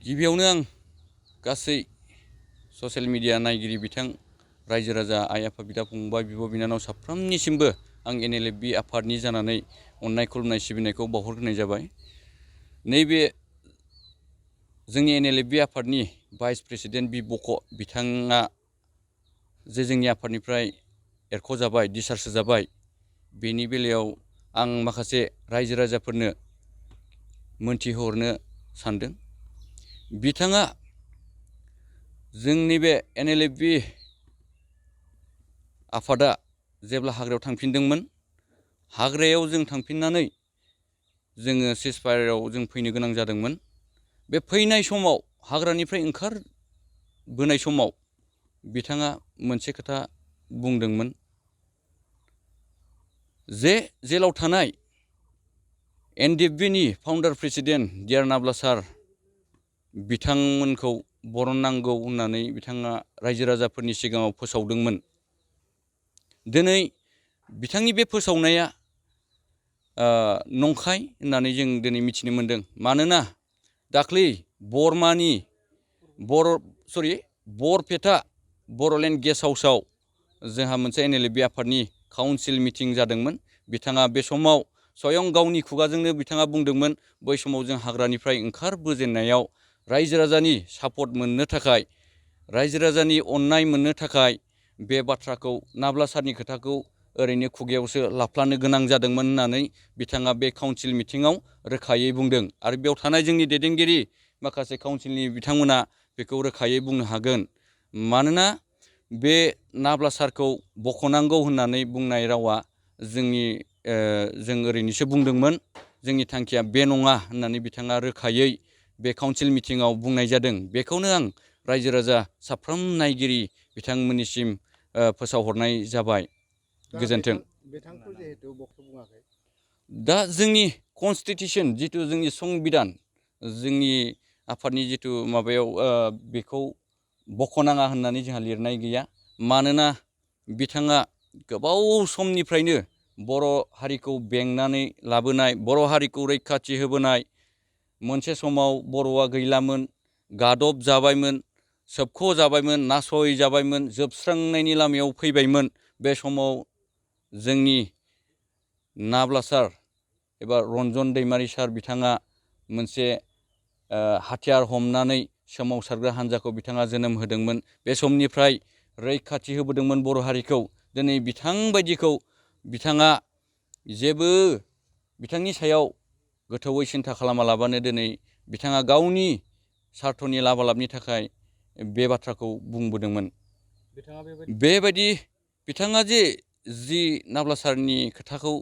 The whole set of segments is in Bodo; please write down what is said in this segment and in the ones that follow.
गिबियावनो आं गासै ससियेल मिडिया नायगिरि बिथां रायजो राजा आइ आफा बिदा फंबाय बिब' बिनानाव साफ्रोमनिसिमबो आं NLFB आफादनि जानानै अननाय खुलुमनाय सिबिनायखौ बावहरग्रोनाय जाबाय। नैबे जोंनि NLFB आफादनि भाइस प्रेसिडेन्ट बि बक' बिथाङा जे जोंनि आफादनिफ्राय एरख'जाबाय डिसचार्ज होजाबाय, बेनि बेलायाव आं माखासे रायजो राजाफोरनो मोनथिहोहरनो सानदों। बिथाङा जोंनि बे NLFB आफादा जेब्ला हाग्रायाव थांफिनदोंमोन, हाग्रायाव जों थांफिननानै जोङो सिजफायाराव जों फैनो गोनां जादोंमोन। बे फैनाय समाव हाग्रानिफ्राय ओंखारबोनाय समाव बिथाङा मोनसे खोथा बुंदोंमोन जे जेलाव थानाय NDFBनि फाउन्डार प्रेसिडेन्ट डियार नाब्ला सार बिथांमोनखौ बरननांगौ होननानै बिथाङा रायजो राजाफोरनि सिगाङाव फोसावदोंमोन। दिनै बिथांनि बे फोसावनाया नंखाय होननानै जों दिनै मिथिनो मोनदों। मानोना दाख्लै बरपेटा बर'लेण्ड गेस्ट हाउसआव जोंहा मोनसे NLFB आफादनि काउन्सिल मिटिं जादोंमोन। बिथाङा बे समाव स्वयं गावनि खुगाजोंनो बिथाङा बुंदोंमोन, बै समाव जों हाग्रानिफ्राय ओंखारबोजेननायाव रायजो राजानि सापर्ट मोननो थाखाय, रायजो राजानि अननाय मोननो थाखाय बे बाथ्राखौ नाब्ला सारनि खोथाखौ ओरैनो खुगायावसो लाफ्लानो गोनां जादोंमोन होननानै बिथाङा बे काउन्सिल मिटिङाव रोखायै बुंदों। आरो बेयाव थानाय जोंनि दैदेनगिरि माखासे काउन्सिलनि बिथांमोना बेखौ रोखायै बुंनो हागोन। मानोना बे नाब्ला सारखौ बख'नांगौ होननानै बुंनाय रावा जों ओरैनोसो बुंदोंमोन, जोंनि थांखिया बे नङा होननानै बिथाङा रोखायै बे काउन्सिल मिटिङाव बुंनाय जादों। बेखौनो आं रायजो राजा साफ्रोम नायगिरि बिथांमोननिसिम फोसावहरनाय जाबाय। गोजोन्थों। दा जोंनि कनस्टिटिउसन जिथु जोंनि संबिधान, जोंनि आफादनि जिथु माबायाव बेखौ बख'नाङा होननानै जोंहा लिरनाय गैया। मानोना बिथाङा गोबाव समनिफ्रायनो बर' हारिखौ बेंनानै लाबोनाय, बर' हारिखौ रैखाथि होबोनाय, मोनसे समाव बर'आ गैलामोन, गादब जाबायमोन, सोबख' जाबायमोन, नासय जाबायमोन, जोबस्रांनायनि लामायाव फैबायमोन। बे समाव जोंनि नाब्ला सार एबा रन्जन दैमारि सार बिथाङा मोनसे हाथियार हमनानै सोमावसारग्रा हान्जाखौ बिथाङा जोनोम होदोंमोन। बे समनिफ्राय रैखाथि होबोदोंमोन बर' हारिखौ। दिनै बिथांबायदिखौ बिथाङा जेबो बिथांनि सायाव गोथौवै सिन्था खालामालाबानो दिनै बिथाङा गावनि सार्थनि लाबा लाबनि थाखाय बे बाथ्राखौ बुंबोदोंमोन। बेबायदि बिथाङा जि नाब्ला सारनि खोथाखौ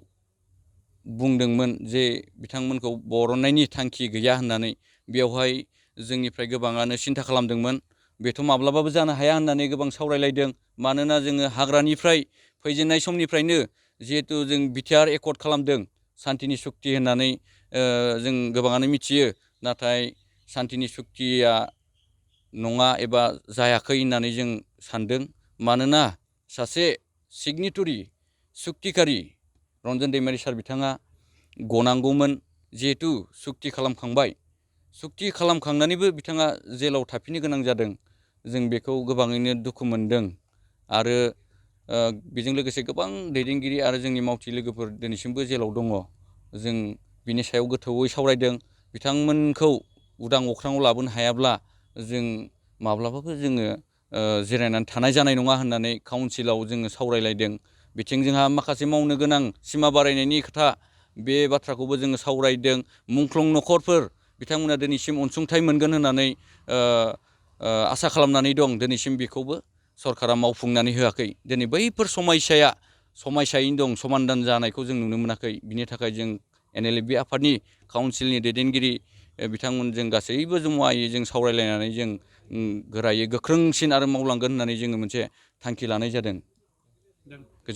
बुंदोंमोन जे बिथांमोनखौ बरननायनि थांखि गैया होननानै, बेवहाय जोंनिफ्राय गोबाङानो सिन्था खालामदोंमोन बेथ' माब्लाबाबो जानो हाया होननानै गोबां सावरायलायदों। मानोना जोङो हाग्रानिफ्राय फैजेननाय समनिफ्रायनो जिहेथु जों बिटिआर एकर्ड खालामदों, सान्तिनि सुक्ति होननानै जों गोबाङानो मिथियो। नाथाय सान्तिनि सुक्तिया नङा एबा जायाखै होननानै जों सानदों। मानोना सासे सिगनेटरि सुक्तिकारि रन्जन दैमारि सार बिथाङा गनांगौमोन। जिहेथु सुक्ति खालामखांबाय, सुक्ति खालामखांनानैबो बिथाङा जेलाव थाफिननो गोनां जादों। जों बेखौ गोबाङैनो दुखु मोनदों। आरो बेजों लोगोसे गोबां दैदेनगिरि आरो जोंनि मावथि लोगोफोर दिनैसिमबो जेलाव दङ। जों बिनि सायाव गोथौवै सावरायदों। बिथांमोनखौ उदां अख्राङाव लाबोनो हायाब्ला जों माब्लाबाबो जोङो जिरायनानै थानाय जानाय नङा होननानै काउन्सिलाव जोङो सावरायलायदों। बिथिं जोंहा माखासे मावनो गोनां सिमा बारायनायनि खोथा, बे बाथ्राखौबो जोङो सावरायदों। मुंख्लं न'खरफोर बिथांमोना दिनैसिम अनसुंथाइ मोनगोन होननानै आसा खालामनानै दं। दिनैसिम बेखौबो सरकारा मावफुंनानै होआखै। दिनै बैफोर समयसायैनो दं, समाधान जानायखौ जों नुनो मोनाखै। बिनि थाखाय जों NLFB आफादनि काउन्सिलनि दैदेनगिरि बिथांमोनजों गासैबो जमायै जों सावरायलायनानै जों गोरायै गोख्रोंसिन आरो मावलांगोन होननानै जोङो मोनसे थांखि लानाय जादों।